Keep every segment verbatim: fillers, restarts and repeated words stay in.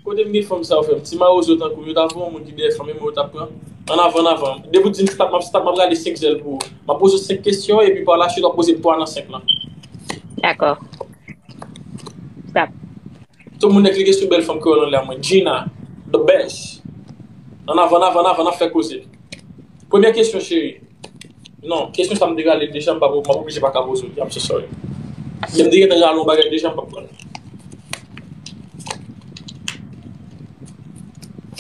Kote m gen fanm sa yo frè m? Ti mawozo tankou m, yo ta voye yon moun ki dèyè fanm, e mwen yo t ap pran. Annavan, annavan. Depi w di m stop, m ap stop, m ap rale senk zèl pou ou. M ap poze w senk kesyon, epi pa la suite, w ap poze m twa nan senk lan. Dakò. Stop. Tout moun nan klike sou bèl fanm kreyòl anlè a mwen. Gina, the best. Annavan, annavan, annavan, n ap fè koze. Premyè kesyon, cheri. Non, kesyon sa m te rale deja, m pa, m ap oblije pa ka poze w li, I'm so sorry. Lè m te gentan rale yon bagay deja, m p ap pran l.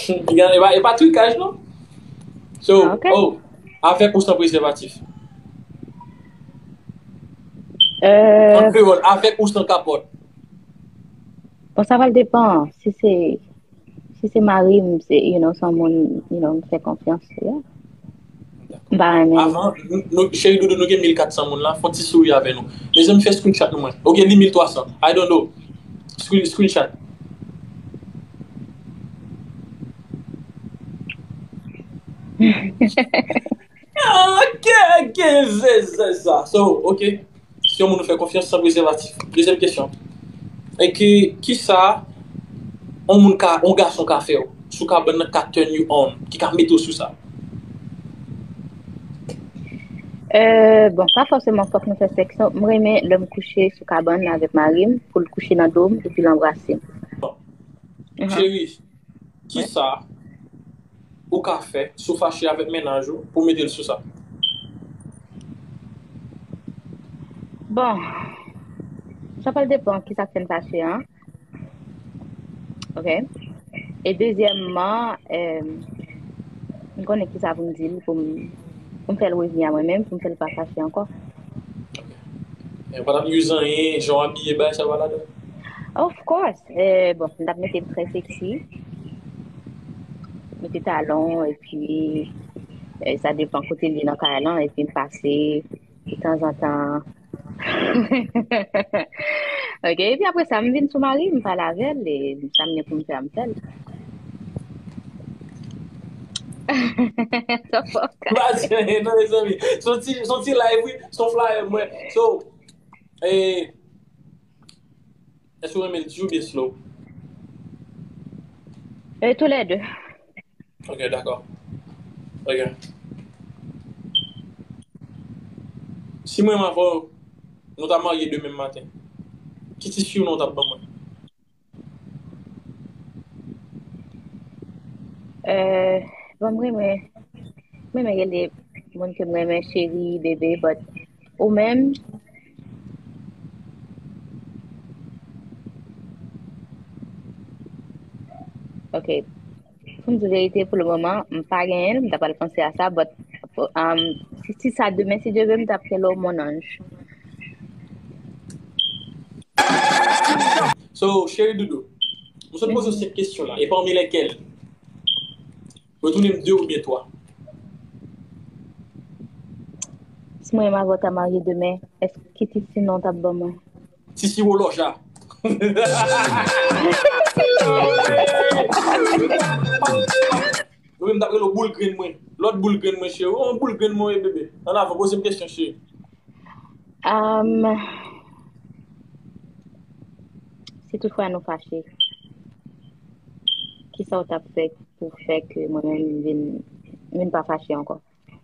E pa, e pa trikaj, non? So, Ok. Oh, avèk ou san prezèvatif? Euh, An kreyòl, avèk ou san kapòt? Bon, sa pral depan. Si se si se mari m, se, you know, se yon moun, you know, m fè konfyans, yeah. M pa renmen. Avan, nou, nou, cheri doudou, nou gen mil kat san moun la, fè yon ti souri avè nou. Mezanmi, fè screenshot nou mwen. Ok, li mil twa san. I don't know. Screen, screenshot. Ok, ok, se, se sa. So, ok. Si yon moun ou fè konfyans san prezèvatif. Dezyèm kesyon. E ki, kisa yon moun ka, yon gason ka fè w sou kabann nan ka turn you on, ki ka mete w sou sa? Euh, bon, pa fòseman fòk nou fè sèks, non. M renmen lè m kouche sou kabann avèk mari m, pou l kouche nan do m, epi l anbrase m. Bon. Cheri, kisa ou ka fè si w fache avèk mennaj ou pou mete l sou sa? Bon, sa pral depan kisa k fè n fache an. Ok. E dezyèmman, euh, m konnen kisa pou m di l, pou m, pou m fè l revni a mwen menm, pou m fè l pa fache ankò. E pa t ap use anyen, jan w abiye, bagay sa pa ladan? Of course. Eh, bon, m t ap mete l trè sexy. Mete talon, epi eh, sa depan kote l ye nan kay lan, epi m pase de tanzantan. Ok, epi apre sa, m vin sou mari, m pale avè l, e sa m gen pou m fè a, m fè l. Sa fòk. Baz, non, mezanmi. Se yon ti, se yon ti live, wi. Se yon flyer, mwen. So, eh, èske w renmen l di oubyen slow? Eh, tou lè de. Ok, dakò. Ok. Si mwen m avè w, nou ta marye demen maten, ki ti surnon w t ap ban mwen? Eh, bon, m renmen, m renmen rele moun ke m renmen cheri, bebe, but ou menm, ok, pou m di verite, pou le moman, m pa genyen l, m ta pral panse a sa, but um, si, si sa demen, si Dye vle, m t ap rele w mon ange. So, cheri doudou, m sot poze w senk kesyon la, e pami lèkèl? Retounen m de oubyen twa? Si mwen m avè w ta marye demen, èske ki ti surnon w t ap ban mwen? Ti siwo lòja. Ou menm t ap rele w boul grenn mwen. Lòt boul grenn mwen, cheri. Ou yon boul grenn mwen, wi, bebe. Annavan, poze m kesyon, cheri. Um, si toutfwa nou fache, kisa w t ap fè pou fè ke mwen menm m vin, m vin pa fache ankò?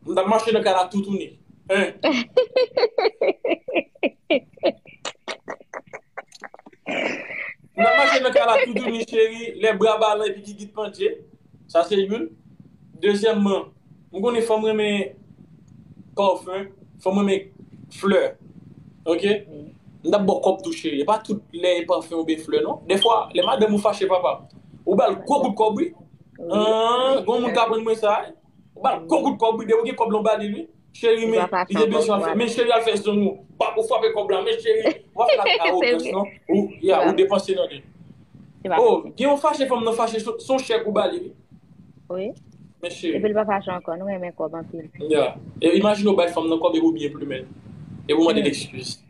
M t ap mache nan kay la toutouni. Hein? M t ap mache nan kay la toutouni, cheri, lè bra balan epi gigit pandye. Sa se youn. Dezyèmman, m konnen fanm renmen pafen, fanm renmen flè. Ok? M t ap ba w kòb tou, cheri. E pa tout lè e pafen oubyen flè, non. Dèfwa, lè madanm ou fache, papa, ou ba l gwo kout kòb, wi. An, gon moun ka aprann mwen sa, wi. Ou ba l gwo kout kòb, wi, depi w gen kòb la, w ba li l, wi. Cheri, men, li te bezwen fè, men cheri, al fè zong ou. Pap, ou frape kòb la, men cheri, ou pa fè la, ah, oh, non. Ou, ya, ou depanse nan li. Oh, gen yon fache fanm nan fache, se yon chèk ou ba li, wi. Wi. Men cheri. Epi l pa fache ankò, nou renmen kòb anpil. Ya. E imajine w bay fanm nan kòb epi w byen plimen l. Epi w mande l ekskiz.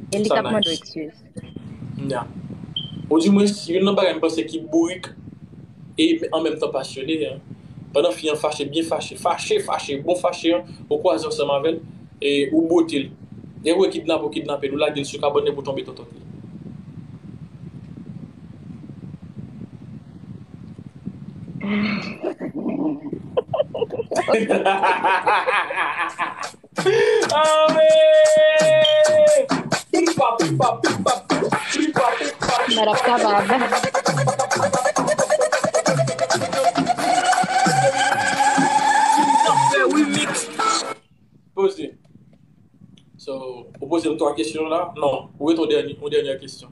E li k ap mande w ekskiz. Ya. Ou di mwen, youn nan bagay m panse ki bourik e an menm tan pasyone, hein. Pandan fi an fache, byen fache, fache, fache, bon fache an, ou kwaze ansanm avè l, e ou bwote l. E ou wè kidnapè, ou kidnape l, ou lage l sou kabann epi w tonbe tòtòt li. Amen! Pipa, pipa, pipa, pipa, pipa, pipa. N ap kapab. N ap fè remix. Poze. So, ou poze m twa kesyon la? Non, ou ret yon dènye, yon dènye kesyon.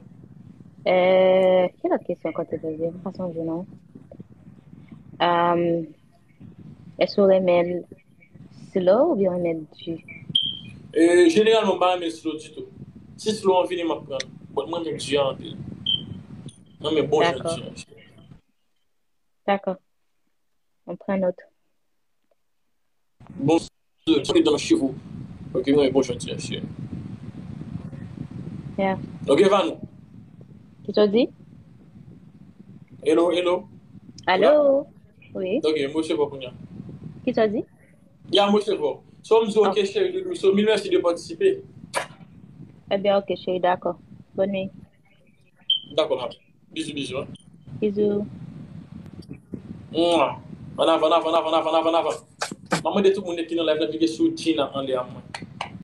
Euh, ki lòt kesyon kote poze? M pa sonje non. Um, èske w renmen l slow oubyen renmen l di? E, jeneralman, m pa renmen slow ditou. Si slow an vini, m ap pran l. But mwen renmen di an anpil. Mwen renmen bon jan di an. Dakò. M pran nòt. Bon, sorry dans chevaux. Ok, mwen bon jan di an, cheri. Yeah. Ok, Vanou. Ki sa w di? Hello, hello. Alo? Wi. Ok, mwen se bon kounye a. Ki sa w di? Ya, mwen se bon. So, m di ok, cheri doudou. So, mil mèsi de patisipe. Ebyen, ok, cheri, dakò. Bonne nuit. Dakò, ma. Bizou, bizou. Hein. Bizou. Mwa. Ann avan, ann avan, ann avan, ann avan, ann avan. M ap mande tout moun ki nan live la klike sou Gina anlè a mwen.